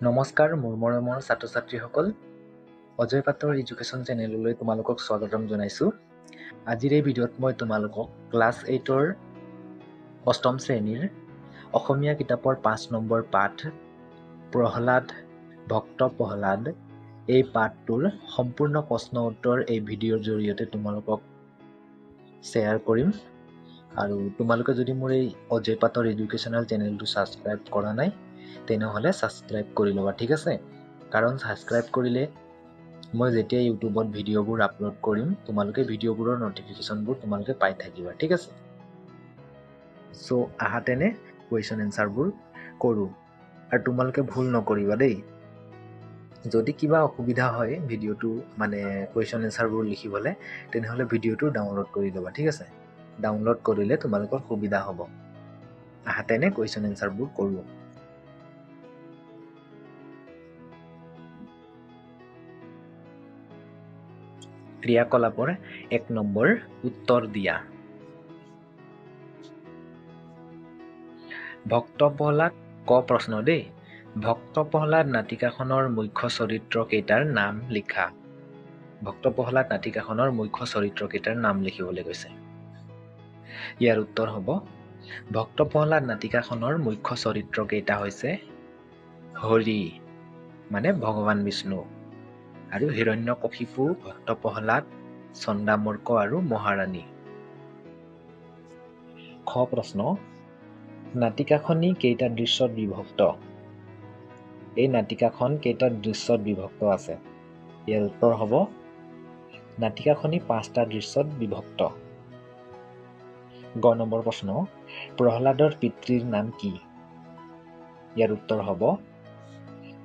নমস্কাৰ মোৰ মৰমৰ ছাত্ৰ ছাত্ৰীসকল, অজয় পাতৰ এডুকেশ্যন চেনেললৈ তোমালোকক স্বাগতম জনাইছোঁ। আজিৰ এই ভিডিঅ'ত মই তোমালোকক ক্লাছ 8ৰ অষ্টম শ্ৰেণীৰ অসমীয়া কিতাপৰ 5 নম্বৰ পাঠ প্ৰহ্লাদ ভক্ত প্ৰহ্লাদ এই পাঠটোৰ সম্পূৰ্ণ প্ৰশ্ন উত্তৰ এই ভিডিঅ'ৰ জৰিয়তে তোমালোকক শ্বেয়াৰ কৰিম। আৰু তোমালোকে যদি মোৰ এই অজয় পাতৰ এডুকেশ্যনেল চেনেলটো ছাবস্ক্ৰাইব কৰা নাই তেনেহ'লে ছাবস্ক্ৰাইব কৰি ল'বা, ঠিক আছে? কাৰণ ছাবস্ক্ৰাইব কৰিলে মই যেতিয়া ইউটিউবত ভিডিঅ'বোৰ আপলোড কৰিম তোমালোকে ভিডিঅ'বোৰৰ ন'টিফিকেশ্যনবোৰ তোমালোকে পাই থাকিবা, ঠিক আছে? চ' আহা তেনে কুৱেশ্যন এনচাৰবোৰ কৰোঁ। আৰু তোমালোকে ভুল নকৰিবা দেই। যদি কিবা অসুবিধা হয় ভিডিঅ'টো মানে কুৱেশ্যন এনচাৰবোৰ লিখিবলৈ, তেনেহ'লে ভিডিঅ'টো ডাউনলোড কৰি ল'বা, ঠিক আছে? ডাউনলোড কৰিলে তোমালোকৰ সুবিধা হ'ব। আহা তেনে কুৱেশ্যন এনচাৰবোৰ কৰোঁ। ক্ৰিয়াকলাপৰ 1 নম্বৰ উত্তৰ দিয়া। ভক্ত প্ৰহ্লাদ ক প্ৰশ্ন দেই। ভক্ত প্ৰহ্লাদ নাটিকাখনৰ মুখ্য চৰিত্ৰ কেইটাৰ নাম লিখা। ভক্ত প্ৰহ্লাদ নাটিকাখনৰ মুখ্য চৰিত্ৰ কেইটাৰ নাম লিখিবলৈ কৈছে। ইয়াৰ উত্তৰ হ'ব ভক্ত প্ৰহ্লাদ নাটিকাখনৰ মুখ্য চৰিত্ৰ কেইটা হৈছে হৰি মানে ভগৱান বিষ্ণু, আৰু হিৰণ্যকশিপু, ভক্ত প্ৰহ্লাদ, চন্দামৰ্ক আৰু মহাৰাণী। খ প্ৰশ্ন, নাটিকাখনি কেইটা দৃশ্যত বিভক্ত? এই নাটিকাখন কেইটা দৃশ্যত বিভক্ত আছে? ইয়াৰ উত্তৰ হ'ব নাটিকাখনি 5টা দৃশ্যত বিভক্ত। গ নম্বৰ প্ৰশ্ন, প্ৰহ্লাদৰ পিতৃৰ নাম কি? ইয়াৰ উত্তৰ হ'ব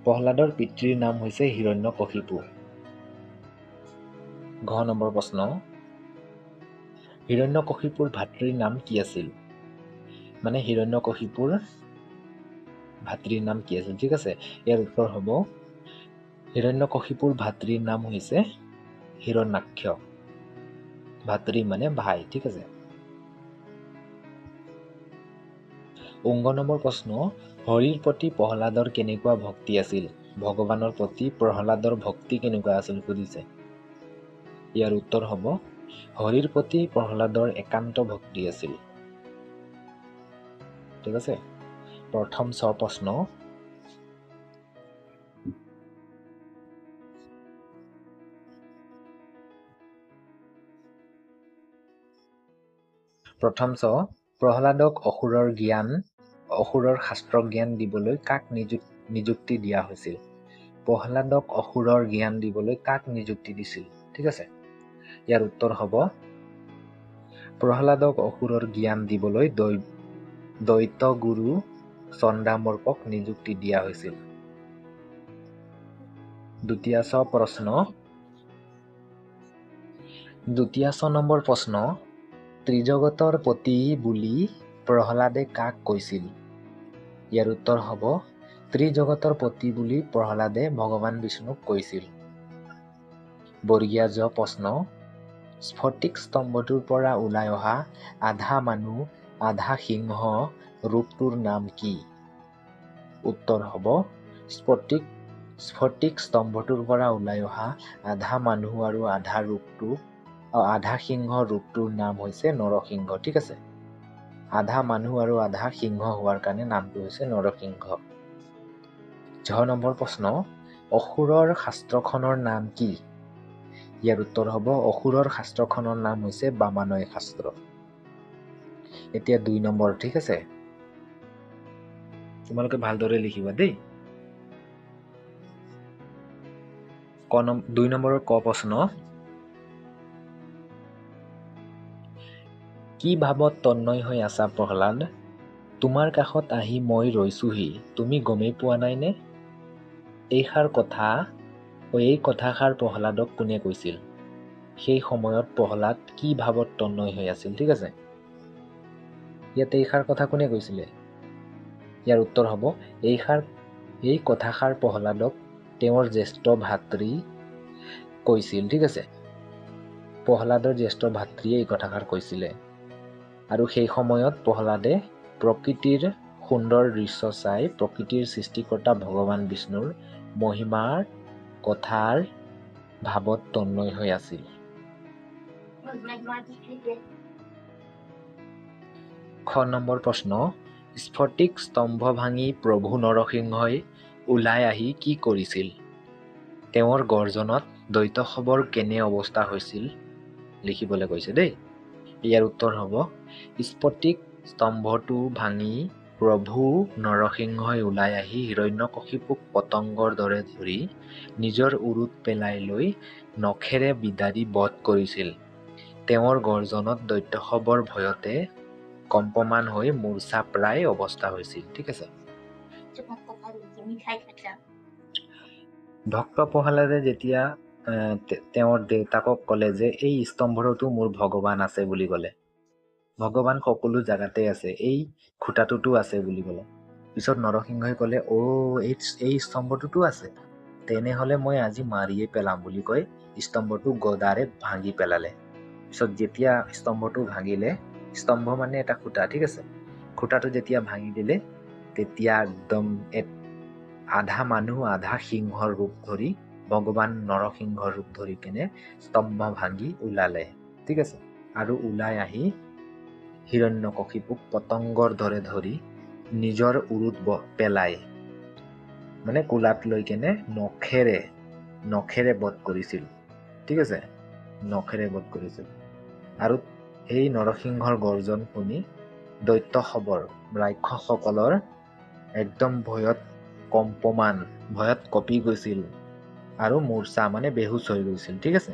প্ৰহ্লাদৰ পিতৃৰ নাম হৈছে হিৰণ্যকশিপু। ঘ নম্বৰ প্ৰশ্ন, হিৰণ্যকশিপুৰ ভাতৃৰ নাম কি আছিল? মানে হিৰণ্যকশিপুৰ ভাতৃৰ নাম কি আছিল, ঠিক আছে? ইয়াৰ উত্তৰ হ'ব হিৰণ্যকশিপুৰ ভাতৃৰ নাম হৈছে হিৰণ্যাক্ষ। ভাতৃ মানে ভাই, ঠিক আছে? অংগ নম্বৰ প্ৰশ্ন, হৰিৰ প্ৰতি প্ৰহ্লাদৰ কেনেকুৱা ভক্তি আছিল? ভগৱানৰ প্ৰতি প্ৰহ্লাদৰ ভক্তি কেনেকুৱা আছিল সুধিছে। ইয়াৰ উত্তৰ হ'ব হৰিৰ প্ৰতি প্ৰহ্লাদৰ একান্ত ভক্তি আছিল, ঠিক আছে? প্ৰথম ছ প্ৰশ্ন, প্ৰথম ছ, প্ৰহ্লাদক অসুৰৰ জ্ঞান অসুৰৰ শাস্ত্ৰ জ্ঞান দিবলৈ কাক নিযুক্তি দিয়া হৈছিল? প্ৰহ্লাদক অসুৰৰ জ্ঞান দিবলৈ কাক নিযুক্তি দিছিল, ঠিক আছে? ইয়াৰ উত্তৰ হ'ব প্ৰহ্লাদক অসুৰৰ জ্ঞান দিবলৈ দৈত্য গুৰু চন্দামৰ্কক নিযুক্তি দিয়া হৈছিল। দ্বিতীয় ছ প্ৰশ্ন, দ্বিতীয় ছ নম্বৰ প্ৰশ্ন, ত্ৰিজগতৰ পতি বুলি প্ৰহ্লাদে কাক কৈছিল? ইয়াৰ উত্তৰ হ'ব ত্ৰিজগতৰ পতি বুলি প্ৰহ্লাদে ভগৱান বিষ্ণুক কৈছিল। বৰ্গীয়া জ প্ৰশ্ন, স্ফটিক স্তম্ভটোৰ পৰা ওলাই অহা আধা মানুহ আধা সিংহ ৰূপটোৰ নাম কি? উত্তৰ হ'ব স্ফটিক স্তম্ভটোৰ পৰা ওলাই অহা আধা মানুহ আৰু আধা ৰূপটো আধা সিংহ ৰূপটোৰ নাম হৈছে নৰসিংহ, ঠিক আছে? আধা মানুহ আৰু আধা সিংহ হোৱাৰ কাৰণে নামটো হৈছে নৰসিংহ। ঝ নম্বৰ প্ৰশ্ন, অসুৰৰ শাস্ত্ৰখনৰ নাম কি? ইয়াৰ উত্তৰ হ'ব অসুৰৰ শাস্ত্ৰখনৰ নাম হৈছে বামানয় শাস্ত্ৰ। এতিয়া 2 নম্বৰ, ঠিক আছে? তোমালোকে ভালদৰে লিখিবা দেই। ক 2 নম্বৰৰ ক প্ৰশ্ন, কি ভাৱত তন্ময় হৈ আছা প্ৰহ্লাদ? তোমাৰ কাষত আহি মই ৰৈছোহি, তুমি গমেই পোৱা নাইনে? এইষাৰ কথা এই কথাষাৰ প্ৰহ্লাদক কোনে কৈছিল? সেই সময়ত প্ৰহ্লাদ কি ভাৱত তন্ময় হৈ আছিল, ঠিক আছে? ইয়াত এইষাৰ কথা কোনে কৈছিলে? ইয়াৰ উত্তৰ হ'ব এই কথাষাৰ প্ৰহ্লাদক তেওঁৰ জ্যেষ্ঠ ভাতৃ কৈছিল, ঠিক আছে? প্ৰহ্লাদৰ জ্যেষ্ঠ ভাতৃয়ে এই কথাষাৰ কৈছিলে। আৰু সেই সময়ত প্ৰহ্লাদে প্ৰকৃতিৰ সুন্দৰ দৃশ্য চাই প্ৰকৃতিৰ সৃষ্টিকৰ্তা ভগৱান বিষ্ণুৰ মহিমাৰ কথাৰ ভাৱত তন্ময় হৈ আছিল। খ নম্বৰ প্ৰশ্ন, স্ফটিক স্তম্ভ ভাঙি প্ৰভু নৰসিংহই ওলাই আহি কি কৰিছিল? তেওঁৰ গৰ্জনত দৈত্যসৱৰ কেনে অৱস্থা হৈছিল লিখিবলৈ কৈছে দেই। ইয়াৰ উত্তৰ হ'ব, স্ফটিক স্তম্ভটো ভাঙি প্ৰভু নৰসিংহই ওলাই আহি হিৰণ্যকশিপুক পতংগৰ দৰে ধৰি নিজৰ উৰুত পেলাই লৈ নখেৰে বিদাৰি বধ কৰিছিল। তেওঁৰ গৰ্জনত দৈত্যসৱৰ ভয়তে কম্পমান হৈ মূৰ্ছা প্ৰায় অৱস্থা হৈছিল। ঠিক আছে। ভক্ত প্ৰহ্লাদে যেতিয়া তেওঁৰ দেউতাকক ক'লে যে এই স্তম্ভতো মোৰ ভগৱান আছে বুলি ক'লে, ভগৱান সকলো জাগাতে আছে, এই খুঁটাটোতো আছে বুলি ক'লে। পিছত নৰসিংহই ক'লে, অ' এই স্তম্ভটোতো আছে, তেনেহ'লে মই আজি মাৰিয়ে পেলাম বুলি কৈ স্তম্ভটো গদাৰে ভাঙি পেলালে। পিছত যেতিয়া স্তম্ভটো ভাঙিলে, স্তম্ভ মানে এটা খুঁটা, ঠিক আছে, খুঁটাটো যেতিয়া ভাঙি দিলে তেতিয়া একদম আধা মানুহ আধা সিংহৰ ৰূপ ধৰি, ভগৱান নৰসিংহৰ ৰূপ ধৰি কেনে স্তম্ভ ভাঙি ওলালে। ঠিক আছে। আৰু ওলাই আহি হিৰণ্যকশিপুক পতংগৰ দৰে ধৰি নিজৰ উৰুত পেলাই, মানে কোলাত লৈ কেনে নখেৰে বধ কৰিছিল। ঠিক আছে, নখেৰে বধ কৰিছিল। আৰু এই নৰসিংহৰ গৰ্জন শুনি দৈত্যসৱৰ ৰাক্ষসসকলৰ একদম ভয়ত কম্পমান, ভয়ত কঁপি গৈছিল আৰু মূৰ্ছা মানে বেহুচ হৈ গৈছিল। ঠিক আছে।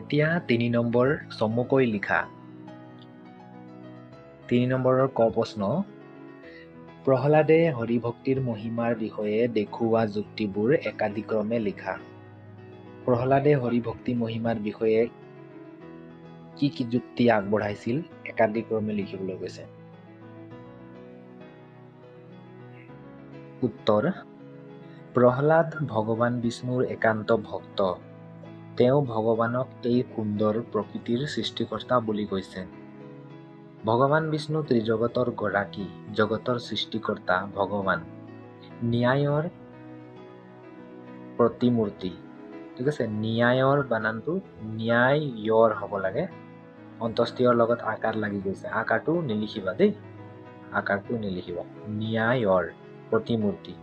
এতিয়া 3 নম্বৰ চমুকৈ লিখা। 3 নম্বৰৰ ক প্ৰশ্ন, প্ৰহ্লাদে হৰিভক্তিৰ মহিমাৰ বিষয়ে দেখুওৱা যুক্তিবোৰ একাদিক্ৰমে লিখা। প্ৰহ্লাদে হৰিভক্তি মহিমাৰ বিষয়ে কি কি যুক্তি আগবঢ়াইছিল একাদিক্ৰমে লিখিবলৈ কৈছে। উত্তৰ, প্ৰহ্লাদ ভগৱান বিষ্ণুৰ একান্ত ভক্ত। তেওঁ ভগৱানক এই সুন্দৰ প্ৰকৃতিৰ সৃষ্টিকৰ্তা বুলি কৈছে। ভগৱান বিষ্ণু ত্ৰিজগতৰ গৰাকী, জগতৰ সৃষ্টিকৰ্তা ভগৱান, ন্যায়ৰ প্ৰতিমূৰ্তি। ঠিক আছে, ন্যায়ৰ বানানটো ন্যায়ৰ হ'ব লাগে, অন্তস্তীয়ৰ লগত আকাৰ লাগি গৈছে, আকাৰটো নিলিখিবা দেই, আকাৰটো নিলিখিবা। ন্যায়ৰ প্ৰতিমূৰ্তি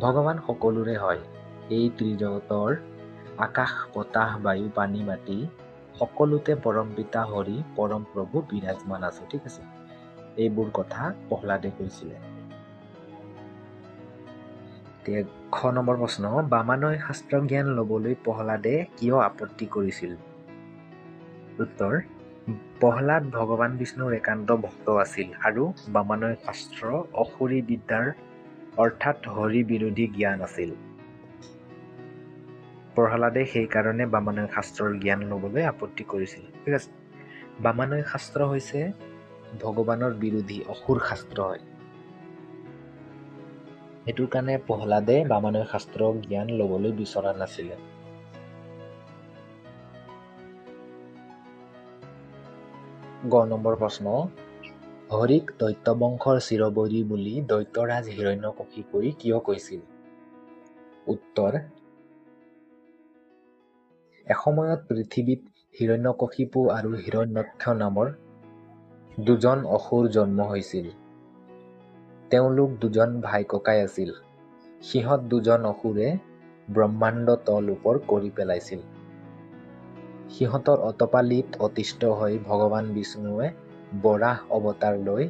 ভগৱান সকলোৰে হয়। এই ত্ৰিজগতৰ আকাশ, বতাহ, বায়ু, পানী, মাটি সকলোতে পৰমপিতা হৰি পৰম প্ৰভু বিৰাজমান আছে। ঠিক আছে, এইবোৰ কথা প্ৰহ্লাদে কৈছিলে। এতিয়া খ নম্বৰ প্ৰশ্ন, বামানয় শাস্ত্ৰ জ্ঞান ল'বলৈ প্ৰহ্লাদে কিয় আপত্তি কৰিছিল? উত্তৰ, প্ৰহ্লাদ ভগৱান বিষ্ণুৰ একান্ত ভক্ত আছিল আৰু বামানয় শাস্ত্ৰ অসুৰী বিদ্যাৰ অৰ্থাৎ হৰি বিৰোধী জ্ঞান আছিল। প্ৰহ্লাদে সেইকাৰণে বামানয় শাস্ত্ৰৰ জ্ঞান ল'বলৈ আপত্তি কৰিছিল। ঠিক আছে, বামানয় শাস্ত্ৰ হৈছে ভগৱানৰ বিৰোধী অসুৰ শাস্ত্ৰ হয়। সেইটোৰ কাৰণে প্ৰহ্লাদে বামানয় শাস্ত্ৰ জ্ঞান ল'বলৈ বিচৰা নাছিলে। গ নম্বৰ প্ৰশ্ন, হৰিক দৈত্য বংশৰ চিৰবৈৰী বুলি দৈত্যৰাজ হিৰণ্যকশিপুই কিয় কৈছিল? উত্তৰ, এসময়ত পৃথিৱীত হিৰণ্যকশিপু আৰু হিৰণ্যক্ষ নামৰ দুজন অসুৰ জন্ম হৈছিল। তেওঁলোক দুজন ভাই ককাই আছিল। সিহঁত দুজন অসুৰে ব্ৰহ্মাণ্ড তল ওপৰ কৰি পেলাইছিল। সিহঁতৰ অতপালিত অতিষ্ঠ হৈ ভগৱান বিষ্ণুৱে বৰাহ অৱতাৰ লৈ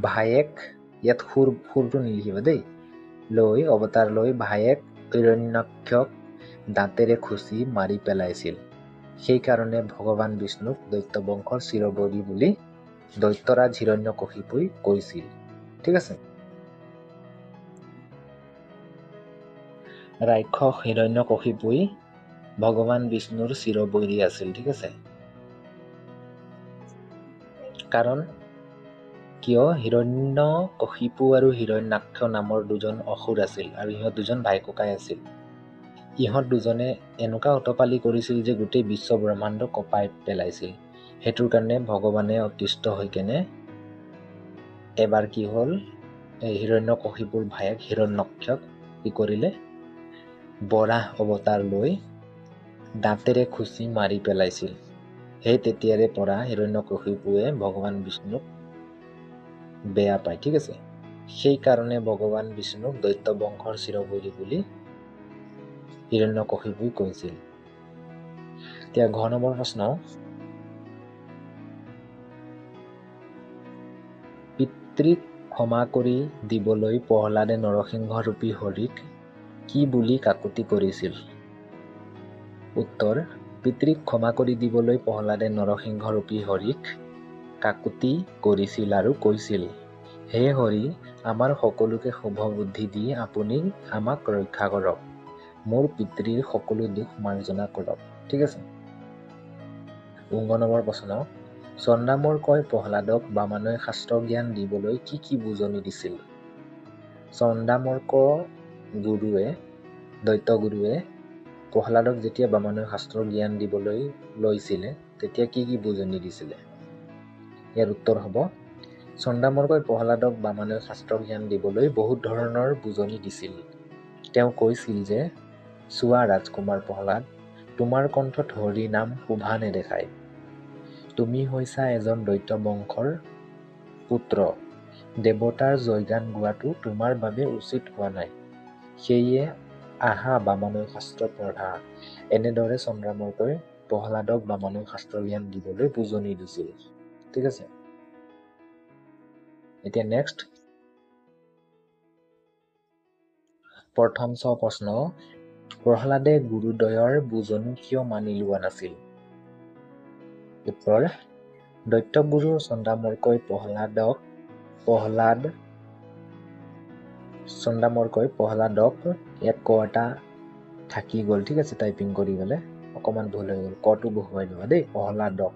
ভায়েক, ইয়াত সুৰটো নিলিখিবা দেই, লৈ অৱতাৰ লৈ ভায়েক হিৰণ্যাক্ষক দাঁতেৰে খুচি মাৰি পেলাইছিল। সেইকাৰণে ভগৱান বিষ্ণুক দৈত্য বংশৰ চিৰবৈৰী বুলি দৈত্যৰাজ হিৰণ্যকশিপুই কৈছিল। ঠিক আছে, ৰাক্ষস হিৰণ্যকশিপুই ভগৱান বিষ্ণুৰ চিৰবৈৰী আছিল। ঠিক আছে, কাৰণ কিয় হিৰণ্যকশিপু আৰু হিৰণ্যাক্ষ নামৰ দুজন অসুৰ আছিল আৰু সিহঁত দুজন ভাই ককাই আছিল। ইহঁত দুজনে এনেকুৱা অতপালি কৰিছিল যে গোটেই বিশ্ব ব্ৰহ্মাণ্ড কঁপাই পেলাইছিল। সেইটোৰ কাৰণে ভগৱানে অতিষ্ঠ হৈ কেনে এবাৰ কি হ'ল, এই হিৰণ্যকশিপুৰ ভায়েক হিৰণ্যক্ষক কি কৰিলে, বৰাহ অৱতাৰ লৈ দাঁতেৰে খুচি মাৰি পেলাইছিল। সেই তেতিয়াৰে পৰা হিৰণ্যকশিপুৱে ভগৱান বিষ্ণুক বেয়া পায়, ঠিক আছে। সেইকাৰণে ভগৱান বিষ্ণুক দৈত্য বংশৰ চিৰবৈৰী বুলি হিৰণ্যকশিপুই কৈছিল। এতিয়া ঘ নম্বৰ প্ৰশ্ন, পিতৃক ক্ষমা কৰি দিবলৈ প্ৰহ্লাদে নৰসিংহৰূপী হৰিক কি বুলি কাকূতি কৰিছিল? উত্তৰ, পিতৃক ক্ষমা কৰি দিবলৈ প্ৰহ্লাদে নৰসিংহৰূপী হৰিক কাকূতি কৰিছিল আৰু কৈছিল, হে হৰি, আমাৰ সকলোকে শুভ বুদ্ধি দি আপুনি আমাক ৰক্ষা কৰক, মোৰ পিতৃৰ সকলো দুখ মাৰ্জনা কৰক, ঠিক আছে। উঙ নম্বৰ প্ৰশ্ন, চন্দামৰ্কই প্ৰহ্লাদক বামানয় শাস্ত্ৰ জ্ঞান দিবলৈ কি কি বুজনি দিছিল? চন্দামৰ্ক গুৰুৱে, দৈত্যগুৰুৱে প্ৰহ্লাদক যেতিয়া বামানয় শাস্ত্ৰ জ্ঞান দিবলৈ লৈছিলে তেতিয়া কি কি বুজনি দিছিলে? ইয়াৰ উত্তৰ হ'ব, চন্দামৰ্কই প্ৰহ্লাদক বামানয় শাস্ত্ৰ জ্ঞান দিবলৈ বহুত ধৰণৰ বুজনি দিছিল। তেওঁ কৈছিল যে, চোৱা ৰাজকুমাৰ প্ৰহ্লাদ, তোমাৰ কণ্ঠত হৰি নাম শোভা নেদেখায়। তুমি হৈছা এজন দৈত্য বংশৰ পুত্ৰ। দেৱতাৰ জয়গান গোৱাটো তোমাৰ বাবে উচিত হোৱা নাই। সেয়ে আহা বামানয় শাস্ত্ৰ পঢ়া। এনেদৰে চন্দ্ৰামৰ্কই প্ৰহ্লাদক বামানয় শাস্ত্ৰ জ্ঞান দিবলৈ বুজনি দিছিল, ঠিক আছে। এতিয়া নেক্সট প্ৰথম ছ প্ৰশ্ন, প্ৰহ্লাদে গুৰুদ্বয়ৰ বুজনি কিয় মানি লোৱা নাছিল? উত্তৰ, দৈত্যগুৰু চন্দামৰ্কই প্ৰহ্লাদক ইয়াত ক এটা থাকি গ'ল, ঠিক আছে, টাইপিং কৰি গ'লে অকণমান ভুল হৈ গ'ল, কটো বহুৱাই ল'বা দেই, প্ৰহ্লাদক।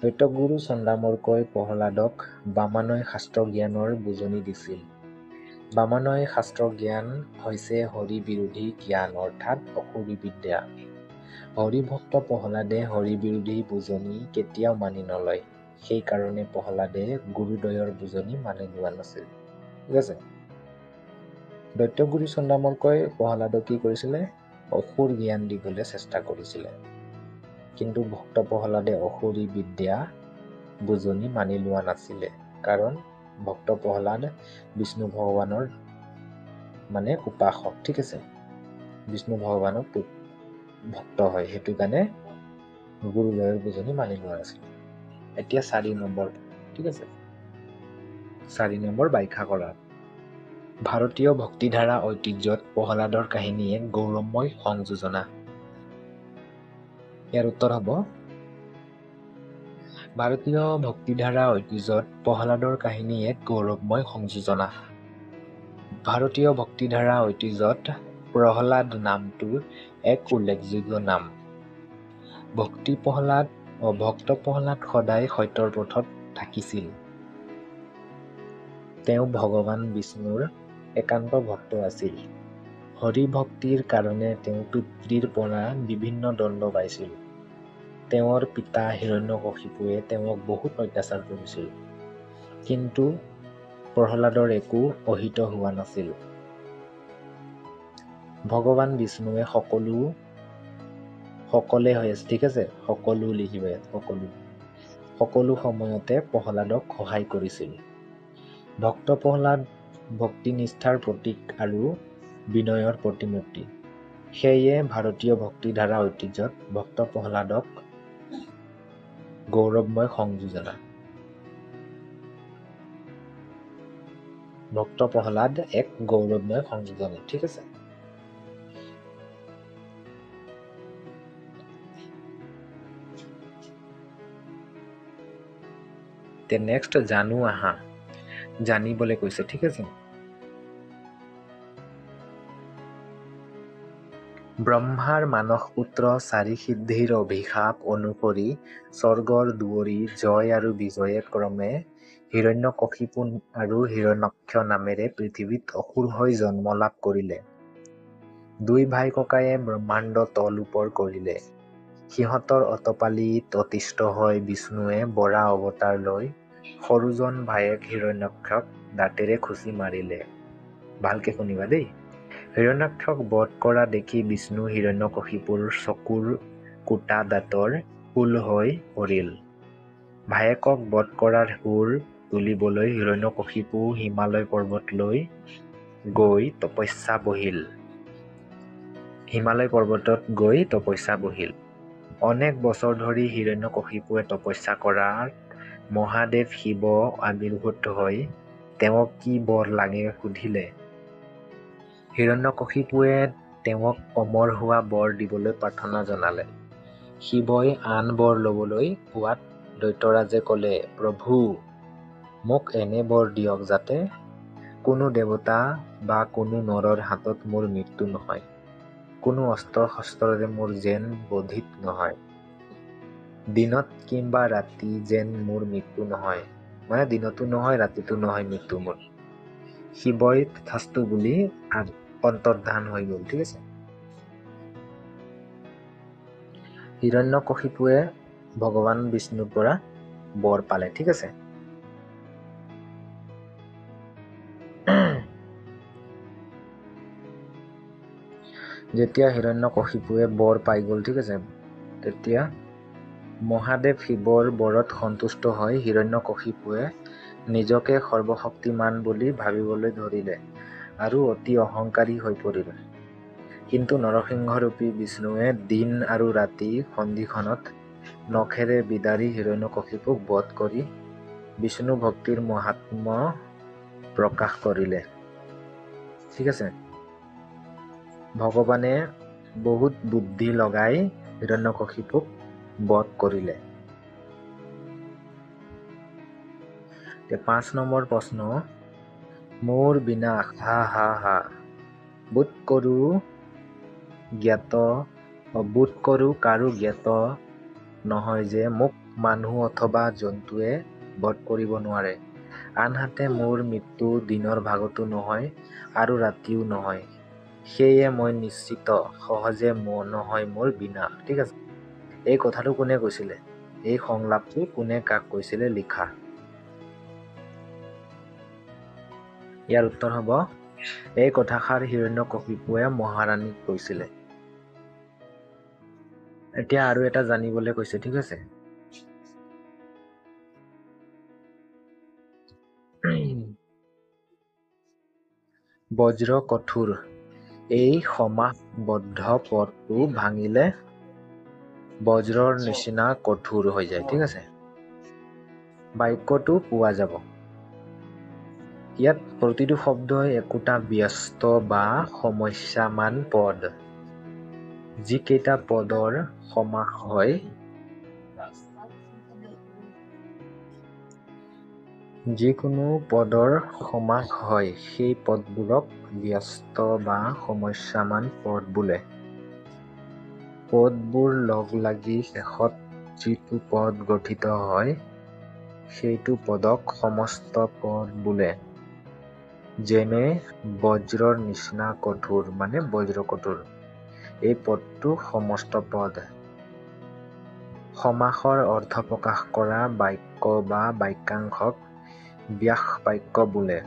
দৈত্যগুৰু চন্দামৰ্কই প্ৰহ্লাদক বামানয় শাস্ত্ৰ জ্ঞানৰ বুজনি দিছিল। বামানয় শাস্ত্ৰ জ্ঞান হৈছে হৰি বিৰোধী জ্ঞান, অৰ্থাৎ অসুৰী বিদ্যা। হৰিভক্ত প্ৰহ্লাদে হৰি বিৰোধী বুজনি কেতিয়াও মানি নলয়। সেইকাৰণে প্ৰহ্লাদে গুৰুদ্বয়ৰ বুজনি মানি লোৱা নাছিল, ঠিক আছে। দৈত্যগুৰু চন্দামৰ্কই প্ৰহ্লাদক কি কৰিছিলে, অসুৰ জ্ঞান দিবলৈ চেষ্টা কৰিছিলে। কিন্তু ভক্ত প্ৰহ্লাদে অসুৰী বিদ্যা বুজনি মানি লোৱা নাছিলে, কাৰণ ভক্ত প্ৰহ্লাদ বিষ্ণু ভগৱানৰ মানে উপাসক, ঠিক আছে, বিষ্ণু ভগৱানৰ ভক্ত হয়, সেইটো কাৰণে গুৰুদ্বয়ৰ বুজনি মানি লোৱা নাছিল। এতিয়া 4 নম্বৰ, ঠিক আছে, 4 নম্বৰ ব্যাখ্যা কৰা। ভাৰতীয় ভক্তিধাৰা ঐতিহ্যত প্ৰহ্লাদৰ কাহিনী এক গৌৰৱময় সংযোজনা। ইয়াৰ উত্তৰ হ'ব, ভাৰতীয় ভক্তিধাৰা ঐতিহ্যত প্ৰহ্লাদৰ কাহিনী এক গৌৰৱময় সংযোজনা। ভাৰতীয় ভক্তিধাৰা ঐতিহ্যত প্ৰহ্লাদ নামটো এক উল্লেখযোগ্য নাম। ভক্ত প্ৰহ্লাদ সদায় সত্যৰ পথত থাকিছিল। তেওঁ ভগৱান বিষ্ণুৰ একান্ত ভক্ত আছিল। হৰি ভক্তিৰ কাৰণে তেওঁ পিতৃৰ পৰা বিভিন্ন দণ্ড পাইছিল। তেওঁৰ পিতা হিৰণ্যকশিপুৱে তেওঁক বহুত অত্যাচাৰ কৰিছিল, কিন্তু প্ৰহ্লাদৰ একো অহিত হোৱা নাছিল। ভগৱান বিষ্ণুৱে সকলে হৈ আছে, ঠিক আছে, সকলো লিখিব ইয়াত, সকলো সময়তে প্ৰহ্লাদক সহায় কৰিছিল। ভক্ত প্ৰহ্লাদ ভক্তি নিষ্ঠাৰ প্ৰতীক আৰু বিনয়ৰ প্ৰতিমূৰ্তি। সেয়ে ভাৰতীয় ভক্তিধাৰা ঐতিহ্যত ভক্ত প্ৰহ্লাদক গৌৰৱময় সংযোজনা। ভক্ত প্ৰহ্লাদ এক গৌৰৱময় সংযোজনা, ঠিক আছে। নেক্সট জানো আহা, জানিবলৈ কৈছে, ঠিক আছে। ব্ৰহ্মাৰ মানস পুত্ৰ চাৰি সিদ্ধিৰ অভিশাপ অনুসৰি স্বৰ্গৰ দুৱৰী জয় আৰু বিজয়ে ক্ৰমে হিৰণ্যকশিপু আৰু হিৰণ্যাক্ষ নামেৰে পৃথিৱীত অসুৰ হৈ জন্ম লাভ কৰিলে। দুই ভাই ককায়ে ব্ৰহ্মাণ্ড তল ওপৰ কৰিলে। সিহঁতৰ অতপালিত অতিষ্ঠ হৈ বিষ্ণুৱে বৰাহ অৱতাৰ লৈ সৰুজন ভায়েক হিৰণ্যাক্ষক দাঁতেৰে খুচি মাৰিলে। ভালকে শুনিবা দেই। হিৰণ্যাক্ষক বধ কৰা দেখি বিষ্ণু হিৰণ্যকশিপুৰ চকুৰ কুটা দাঁতৰ শূল হৈ পৰিল। ভায়েকক বধ কৰাৰ সুৰ তুলিবলৈ হিৰণ্যকশিপু হিমালয় পৰ্বতলৈ গৈ তপস্যা বহিল। হিমালয় পৰ্বতত গৈ তপস্যা বহিল। অনেক বছৰ ধৰি হিৰণ্যকশিপুৱে তপস্যা কৰাত মহাদেৱ শিৱ আবিৰ্ভূত হৈ তেওঁক কি বৰ লাগে সুধিলে। হিৰণ্যকশিপুৱে তেওঁক অমৰ হোৱা বৰ দিবলৈ প্ৰাৰ্থনা জনালে। শিৱই আন বৰ ল'বলৈ কোৱাত দৈত্যৰাজে ক'লে, প্ৰভু, মোক এনে বৰ দিয়ক যাতে কোনো দেৱতা বা কোনো নৰৰ হাতত মোৰ মৃত্যু নহয়, কোনো অস্ত্ৰ-শস্ত্ৰৰে মোৰ যেন বধিত নহয়, দিনত কিম্বা ৰাতি যেন মোৰ মৃত্যু নহয়, মানে দিনতো নহয় ৰাতিতো নহয় মৃত্যু মোৰ। শিৱই তথাস্তু বুলি অন্তৰ্ধান হৈ গ'ল। ঠিক আছে। হিৰণ্যকশিপুৱে ভগৱান বিষ্ণুৰ পৰা বৰ পালে। ঠিক আছে। যেতিয়া হিৰণ্যকশিপুৱে বৰ পাই গ'ল, ঠিক আছে, তেতিয়া মহাদেৱ শিৱৰ বৰত সন্তুষ্ট হৈ হিৰণ্যকশিপুৱে নিজকে সৰ্বশক্তিমান বুলি ভাবিবলৈ ধৰিলে আৰু অতি অহংকাৰী হৈ পৰিল। কিন্তু নৰসিংহৰূপী বিষ্ণুৱে দিন আৰু ৰাতি সন্ধিক্ষণত নখেৰে বিদাৰি হিৰণ্যকশিপুক বধ কৰি বিষ্ণু ভক্তিৰ মাহাত্ম্য প্ৰকাশ কৰিলে। ঠিক আছে। ভগৱানে বহুত বুদ্ধি লগাই হিৰণ্যকশিপুক বধ কৰিলে। 5 নম্বৰ প্ৰশ্ন, মোৰ বিনাশ হা হা হা, বোধ কৰোঁ জ্ঞাত বোধ কৰোঁ কাৰো জ্ঞাত নহয় যে মোক মানুহ অথবা জন্তুৱে বধ কৰিব নোৱাৰে। আনহাতে মোৰ মৃত্যু দিনৰ ভাগতো নহয় আৰু ৰাতিও নহয়, সেয়ে মই নিশ্চিত সহজে নহয় মোৰ বিনাশ। ঠিক আছে। এই কথাটো কোনে কৈছিলে? এই সংলাপটো কোনে কাক কৈছিলে লিখা। ইয়াৰ উত্তৰ হ'ব, এই কথাষাৰ হিৰণ্যকশিপুৱে মহাৰাণীক কৈছিলে। এতিয়া আৰু এটা জানিবলৈ কৈছে। ঠিক আছে। বজ্ৰ কঠোৰ এই সমাসবদ্ধ পদটো ভাঙিলে বজ্ৰৰ নিচিনা কঠোৰ হৈ যায়। ঠিক আছে। বাক্যটো পোৱা যাব। ইয়াত প্ৰতিটো শব্দই একোটা ব্যস্ত বা সমস্যামান পদ। যিকেইটা পদৰ সমাস হয় যিকোনো পদৰ সমাস হয় সেই পদবোৰক ব্যস্ত বা সমস্যামান পদ বোলে। পদবোৰ লগ লাগি শেষত যিটো পদ গঠিত হয় সেইটো পদক সমস্ত পদ বোলে। যেনে বজ্ৰৰ নিচিনা কঠোৰ মানে বজ্ৰ কঠোৰ, এই পদটো সমস্ত পদ। সমাসৰ অৰ্থ প্ৰকাশ কৰা বাক্য বা বাক্যাংশক ব্যাস বাক্য বোলে,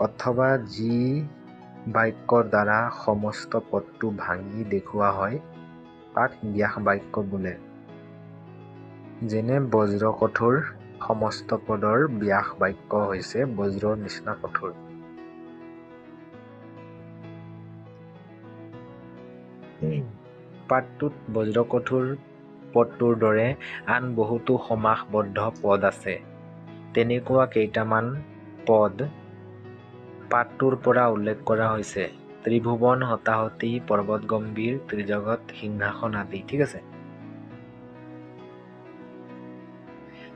অথবা যি বাক্যৰ দ্বাৰা সমস্ত পদটো ভাঙি দেখুওৱা হয় তাক ব্যাস বাক্য বোলে। যেনে বজ্ৰ কঠোৰ সমস্ত পদৰ ব্যাস বাক্য হৈছে বজ্ৰৰ নিচিনা কঠোৰ। পাঠটোত বজ্ৰ কঠোৰ পদটোৰ দৰে আন বহুতো সমাসবদ্ধ পদ আছে। তেনেকুৱা কেইটামান পদ পাঠটোৰ পৰা উল্লেখ কৰা হৈছে। ত্ৰিভুৱন, হতাহতি, পৰ্বতগম্ভীৰ, ত্ৰিজগত, সিংহাসন আদি। ঠিক আছে।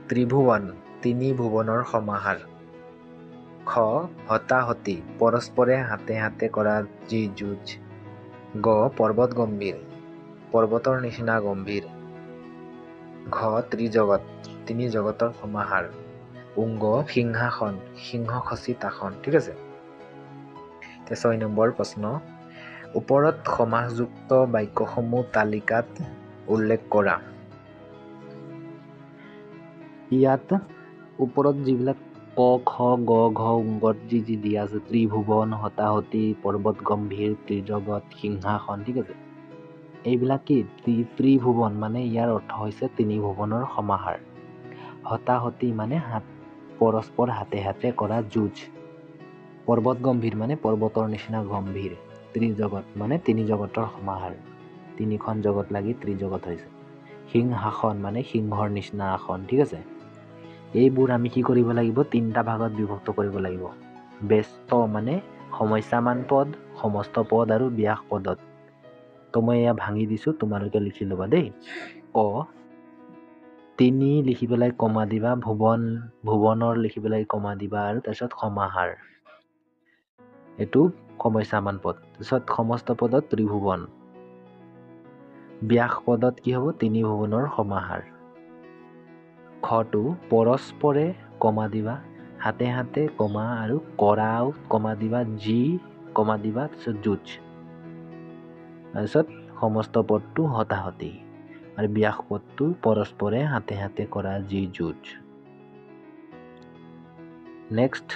ত্ৰিভুৱন তিনি ভুৱনৰ সমাহাৰ। খ হতাহতি পৰস্পৰে হাতে হাতে কৰা যি যুঁজ। গ পৰ্বতগম্ভীৰ পৰ্বতৰ নিচিনা গম্ভীৰ। ঘ ত্ৰিজগত তিনি জগতৰ সমাহাৰ। উংগ সিংহাসন সিংহ খচিত আসন। ঠিক আছে। 6 নম্বৰ প্ৰশ্ন, ওপৰত সমাসযুক্ত বাক্যসমূহ তালিকাত উল্লেখ কৰা। ইয়াত ওপৰত যিবিলাক ক খ গ ঘ ঙত যি যি দিয়া আছে, ত্ৰিভুৱন, হতাহতি, পৰ্বত গম্ভীৰ, ত্ৰিজগত, সিংহাসন, ঠিক আছে, এইবিলাক কি? ত্ৰিভুৱন মানে ইয়াৰ অৰ্থ হৈছে তিনি ভুৱনৰ সমাহাৰ। হতাহতি মানে হাত, পৰস্পৰ হাতে হাতে কৰা যুঁজ। পৰ্বত গম্ভীৰ মানে পৰ্বতৰ নিচিনা গম্ভীৰ। ত্ৰিজগত মানে তিনি জগতৰ সমাহাৰ, তিনিখন জগত লাগি ত্ৰিজগত হৈছে। সিংহাসন মানে সিংহৰ নিচিনা আসন, ঠিক আছে। এইবোৰ আমি কি কৰিব লাগিব? তিনিটা ভাগত বিভক্ত কৰিব লাগিব। ব্যস্ত মানে সমস্যামান পদ, সমস্ত পদ আৰু ব্যাস পদত। তো মই এয়া ভাঙি দিছোঁ, তোমালোকে লিখি ল'বা দেই। ক তিনি লিখি পেলাই কমা দিবা, ভুৱন ভুৱনৰ লিখি পেলাই কমা দিবা, আৰু তাৰপিছত সমাহাৰ, এইটো সমস্যামান পদ। তাৰপিছত সমস্ত পদত ত্ৰিভুৱন, ব্যাস পদত কি হ'ব? তিনি ভুৱনৰ সমাহাৰ। খটো পৰস্পৰে কমা দিবা, হাতে হাতে কমা আৰু কৰাও কমা দিবা, যি কমা দিবা, তাৰপিছত যুঁজ, তাৰপিছত সমস্ত পদটো হতাহতি আৰু ব্যাস পদটো পৰস্পৰে হাতে হাতে কৰা যি যুঁজ। নেক্সট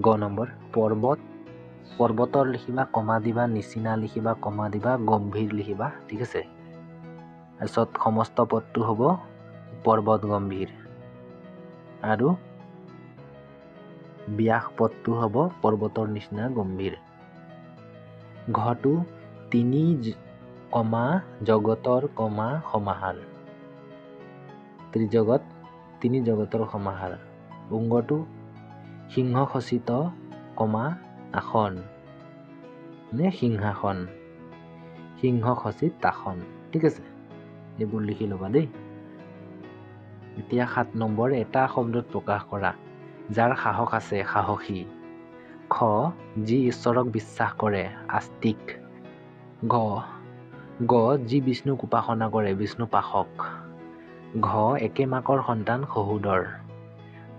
গ নম্বৰ, পৰ্বত, পৰ্বতৰ লিখিবা, কমা দিবা, নিচিনা লিখিবা, কমা দিবা, গম্ভীৰ লিখিবা, ঠিক আছে। তাৰপিছত সমস্ত পদটো হ'ব পৰ্বত গম্ভীৰ আৰু ব্যাস পদটো হ'ব পৰ্বতৰ নিচিনা গম্ভীৰ। ঘটো তিনি কমা জগতৰ কমা সমাহাৰ, ত্ৰিজগত, তিনি জগতৰ সমাহাৰ। উংগটো সিংহ খচিত কমা আসন নে সিংহাসন, সিংহ খচিত আসন, ঠিক আছে। এইবোৰ লিখি ল'বা দেই। এতিয়া 7 নম্বৰ, এটা শব্দত প্ৰকাশ কৰা। যাৰ সাহস আছে, সাহসী। খ যি ঈশ্বৰক বিশ্বাস কৰে, আস্তিক। ঘ গ যি বিষ্ণুক উপাসনা কৰে, বিষ্ণুপাসক। ঘ একে মাকৰ সন্তান, সহোদৰ।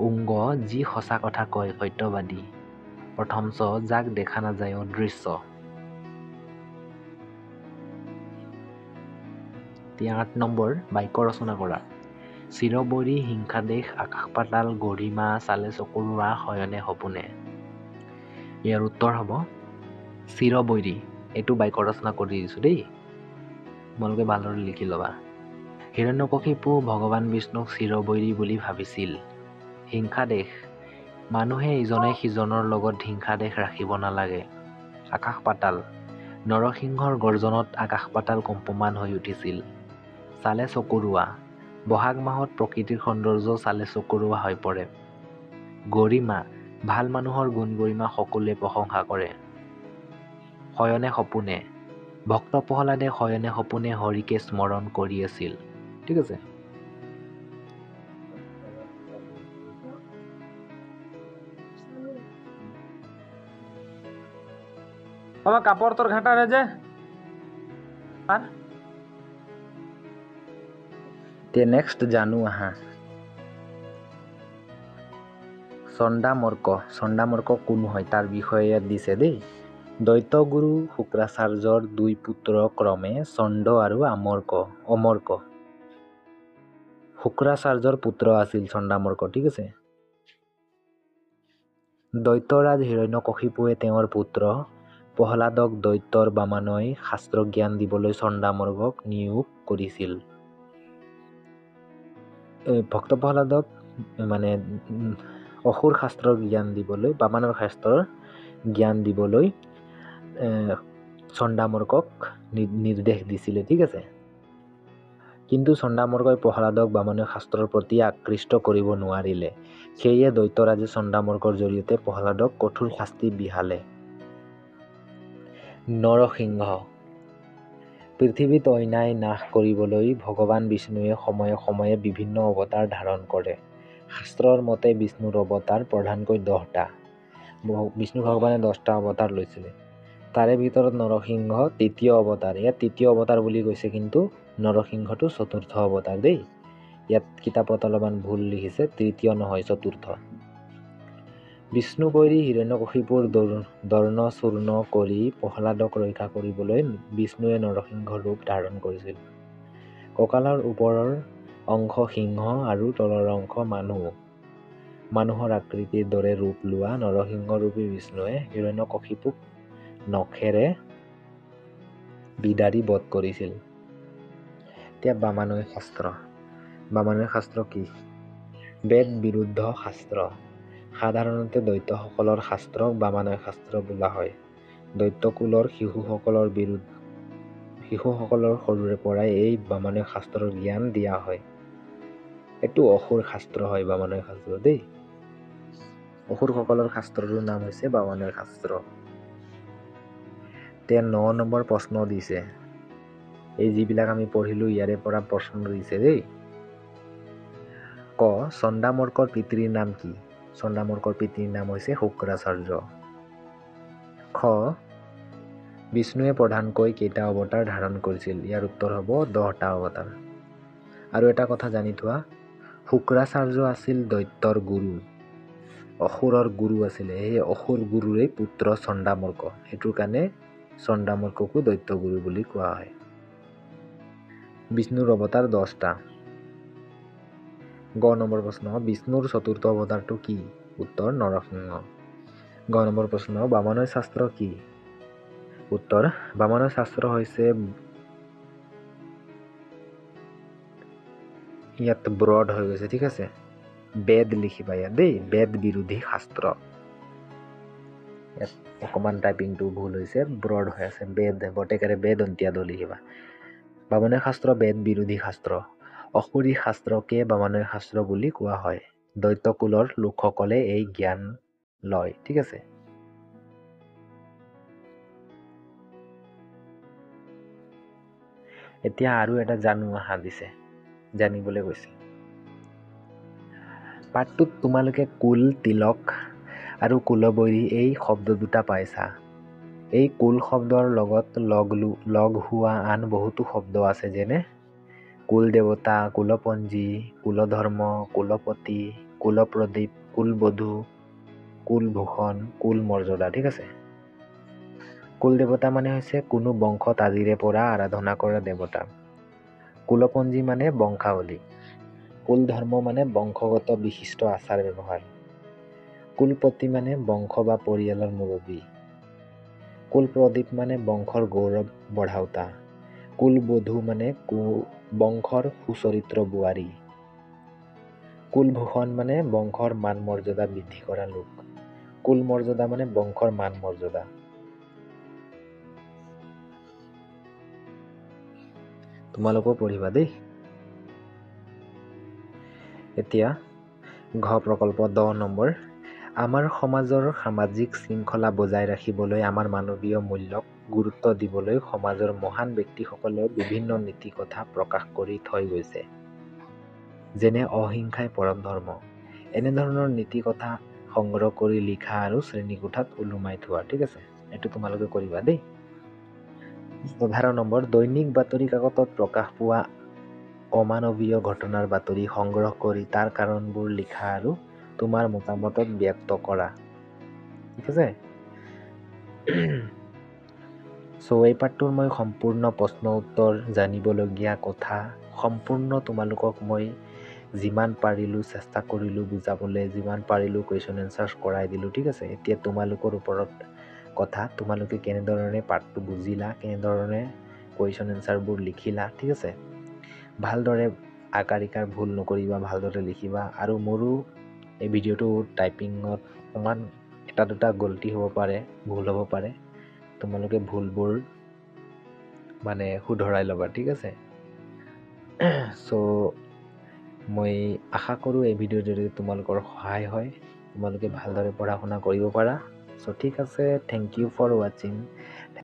উংগ যি সঁচা কথা কয়, সত্যবাদী। প্ৰথম চ যাক দেখা নাযায়, অদৃশ্য। এতিয়া 8 নম্বৰ, বাক্য ৰচনা কৰা। চিৰবৈৰী হিংসাদেশ আকাশ পাতাল গৰিমা চালে চকুৰোৱা শয়নে সপোনে। ইয়াৰ উত্তৰ হ'ব চিৰবৈৰী। এইটো বাক্য ৰচনা কৰি দিছোঁ দেই, তোমালোকে ভালদৰে লিখি ল'বা। হিৰণ্যকশিপু ভগৱান বিষ্ণুক চিৰবৈৰী বুলি ভাবিছিল। হিংসাদেশ, মানুহে ইজনে সিজনৰ লগত হিংসাদেশ ৰাখিব নালাগে। আকাশ পাতাল, নৰসিংহৰ গৰ্জনত আকাশ পাতাল কম্পমান হৈ উঠিছিল। চালে চকুৰোৱা, বহাগ মাহত প্ৰকৃতিৰ সৌন্দৰ্য চালে চকুৰোৱা হৈ পৰে। গৰিমা, ভাল মানুহৰ গুণ গৰিমা সকলোৱে প্ৰশংসা কৰে। শয়নে সপোনে, ভক্ত প্ৰহ্লাদে শয়নে সপোনে হৰিকে স্মৰণ কৰি আছিল, ঠিক আছে। আমাৰ কাপড় তোৰ ঘাটা ৰে যে। এতিয়া নেক্সট জানো আহা। চণ্ডামৰ্ক, চণ্ডামৰ্ক কোন হয় তাৰ বিষয়ে ইয়াত দিছে দেই। দৈত্যগুৰু শুক্ৰাচাৰ্যৰ দুই পুত্ৰ ক্ৰমে চণ্ড আৰু আমৰ্ক, অমৰ্ক। শুক্ৰাচাৰ্যৰ পুত্ৰ আছিল চণ্ডামৰ্ক, ঠিক আছে। দৈত্যৰাজ হিৰণ্যকশিপুৱে তেওঁৰ পুত্ৰ প্ৰহ্লাদক দৈত্যৰ বামানৈ শাস্ত্ৰ জ্ঞান দিবলৈ চণ্ডামৰ্কক নিয়োগ কৰিছিল। ভক্ত প্ৰহ্লাদক মানে অসুৰ শাস্ত্ৰৰ জ্ঞান দিবলৈ, বামানৰ শাস্ত্ৰৰ জ্ঞান দিবলৈ চণ্ডামৰ্কক নিৰ্দেশ দিছিলে, ঠিক আছে। কিন্তু চণ্ডামৰ্গই প্ৰহ্লাদক বামনৰ শাস্ত্ৰৰ প্ৰতি আকৃষ্ট কৰিব নোৱাৰিলে। সেয়ে দৈত্যৰাজে চণ্ডামৰ্গৰ জৰিয়তে প্ৰহ্লাদক কঠোৰ শাস্তি বিহালে। নৰসিংহ। পৃথিৱীত অন্যায় নাশ কৰিবলৈ ভগৱান বিষ্ণুৱে সময়ে সময়ে বিভিন্ন অৱতাৰ ধাৰণ কৰে। শাস্ত্ৰৰ মতে বিষ্ণুৰ অৱতাৰ প্ৰধানকৈ 10টা। বিষ্ণু ভগৱানে 10টা অৱতাৰ লৈছিলে। তাৰে ভিতৰত নৰসিংহ তৃতীয় অৱতাৰ। ইয়াত তৃতীয় অৱতাৰ বুলি কৈছে, কিন্তু নৰসিংহটো চতুৰ্থ অৱতাৰ দেই। ইয়াত কিতাপত অলপমান ভুল লিখিছে, তৃতীয় নহয় চতুৰ্থ। বিষ্ণু বৈৰী হিৰণ্যকশিপুৰ দৰ্ণ চূৰ্ণ কৰি প্ৰহ্লাদক ৰক্ষা কৰিবলৈ বিষ্ণুৱে নৰসিংহ ৰূপ ধাৰণ কৰিছিল। কঁকালৰ ওপৰৰ অংশ সিংহ আৰু তলৰ অংশ মানুহ। মানুহৰ আকৃতিৰ দৰে ৰূপ লোৱা নৰসিংহৰূপী বিষ্ণুৱে হিৰণ্যকশিপুক নখেৰে বিদাৰি বধ কৰিছিল। এতিয়া বামানয় শাস্ত্ৰ। বামানয় শাস্ত্ৰ কি? বেদ বিৰুদ্ধ শাস্ত্ৰ। সাধাৰণতে দৈত্যসকলৰ শাস্ত্ৰক বামানয় শাস্ত্ৰ বোলা হয়। দৈত্যকুলৰ শিশুসকলৰ সৰুৰে পৰাই এই বামানয় শাস্ত্ৰৰ জ্ঞান দিয়া হয়। এইটো অসুৰ শাস্ত্ৰ হয় বামানয় শাস্ত্ৰ দেই। অসুৰসকলৰ শাস্ত্ৰটোৰ নাম হৈছে বামানয় শাস্ত্ৰ। এতিয়া 9 নম্বৰ প্ৰশ্ন দিছে। এই যিবিলাক আমি পঢ়িলোঁ ইয়াৰে পৰা প্ৰশ্ন দিছে দেই। ক, চন্দামৰ্কৰ পিতৃৰ নাম কি? চন্দামৰ্কৰ পিতৃৰ নাম হৈছে শুক্ৰাচাৰ্য। খ, বিষ্ণুৱে প্ৰধানকৈ কেইটা অৱতাৰ ধাৰণ কৰিছিল? ইয়াৰ উত্তৰ হ'ব 10টা অৱতাৰ। আৰু এটা কথা জানি থোৱা, শুক্ৰাচাৰ্য আছিল দৈত্যৰ গুৰু, অসুৰৰ গুৰু আছিলে। সেই অসুৰ গুৰুৰেই পুত্ৰ চন্দামৰ্ক, সেইটোৰ কাৰণে চন্দামৰ্ককো দৈত্যগুৰু বুলি কোৱা হয়। বিষ্ণুৰ অৱতাৰ 10টা। গ নম্বৰ প্ৰশ্ন, বিষ্ণুৰ চতুৰ্থ অৱতাৰটো কি? উত্তৰ নৰসিংহ। গ নম্বৰ প্ৰশ্ন, বামনয় শাস্ত্ৰ কি? উত্তৰ, বামনয় শাস্ত্ৰ হৈছে ইয়াত ব্ৰড হৈ গৈছে, ঠিক আছে, বেদ লিখিবা ইয়াত দেই, বেদ বিৰোধী শাস্ত্ৰ। ইয়াত অকণমান টাইপিংটো ভুল হৈছে, ব্ৰড হৈ আছে, বেদ বটেকাৰে বেদ অন্তিয়া দ লিখিবা। বামনয় শাস্ত্ৰ বেদ বিৰোধী শাস্ত্ৰ। অসুৰী শাস্ত্ৰকে বামনয় শাস্ত্ৰ বুলি কোৱা হয়। দৈত্যকুলৰ লোকসকলে এই জ্ঞান লয়, ঠিক আছে। এতিয়া আৰু এটা জানো আহা দিছে, জানিবলৈ কৈছে। পাঠটোত তোমালোকে কুল, তিলক আৰু কুলবৈৰী এই শব্দ দুটা পাইছা। এই কুল শব্দৰ লগত লগ হোৱা আন বহুতো শব্দ আছে, যেনে কুল দেৱতা, কুলপঞ্জী, কুলধৰ্ম, কুলপতি, কুলপ্ৰদীপ, কুলবধূ, কুলভূষণ, কুল মৰ্যাদা, ঠিক আছে। কুল দেৱতা মানে হৈছে কোনো বংশত আজিৰে পৰা আৰাধনা কৰা দেৱতা। কুলপঞ্জী মানে বংশাৱলী। কুলধৰ্ম মানে বংশগত বিশিষ্ট আচাৰ ব্যৱহাৰ। কুলপতি মানে বংশ বা পৰিয়ালৰ মুৰব্বী। কুলপ্ৰদীপ মানে বংশৰ গৌৰৱ বঢ়াওঁতা। কুলবধূ মানে বংশৰ সুচৰিত্ৰ বোৱাৰী। কুলভূষণ মানে বংশৰ মান মৰ্যাদা বৃদ্ধি কৰা লোক। কুল মৰ্যাদা মানে বংশৰ মান মৰ্যাদা। তোমালোকেও পঢ়িবা দেই। এতিয়া ঘ প্ৰকল্প 10 নম্বৰ, আমাৰ সমাজৰ সামাজিক শৃংখলা বজাই ৰাখিবলৈ, আমাৰ মানৱীয় মূল্যক গুৰুত্ব দিবলৈ সমাজৰ মহান ব্যক্তিসকলে বিভিন্ন নীতি কথা প্ৰকাশ কৰি থৈ গৈছে, যেনে অহিংসাই পৰম ধৰ্ম। এনেধৰণৰ নীতি কথা সংগ্ৰহ কৰি লিখা আৰু শ্ৰেণীকোঠাত ওলোমাই থোৱা, ঠিক আছে, এইটো তোমালোকে কৰিবা দেই। 11 নম্বৰ, দৈনিক বাতৰি কাকতত প্ৰকাশ পোৱা অমানৱীয় ঘটনাৰ বাতৰি সংগ্ৰহ কৰি তাৰ কাৰণবোৰ লিখা আৰু তোমাৰ মতামতত ব্যক্ত কৰা, ঠিক আছে। এই পাঠটোৰ মই সম্পূৰ্ণ প্ৰশ্ন উত্তৰ, জানিবলগীয়া কথা সম্পূৰ্ণ তোমালোকক মই যিমান পাৰিলোঁ চেষ্টা কৰিলোঁ বুজাবলৈ, যিমান পাৰিলোঁ কুৱেশ্যন এনচাৰ্ছ কৰাই দিলোঁ, ঠিক আছে। এতিয়া তোমালোকৰ ওপৰত কথা, তোমালোকে কেনেধৰণে পাঠটো বুজিলা, কেনেধৰণে কুৱেশ্যন এনচাৰবোৰ লিখিলা, ঠিক আছে। ভালদৰে আকাৰ ইকাৰ ভুল নকৰিবা, ভালদৰে লিখিবা। আৰু মোৰো এই ভিডিঅ'টো টাইপিঙত অকণমান এটা দুটা গলতি হ'ব পাৰে, ভুল হ'ব পাৰে, তোমালোকে ভুলবোৰ শুধৰাই ল'বা, ঠিক আছে। মই আশা কৰোঁ এই ভিডিঅ'ৰ জৰিয়তে তোমালোকৰ সহায় হয়, তোমালোকে ভালদৰে পঢ়া শুনা কৰিব পাৰা। ঠিক আছে, thank U for ৱাচিং।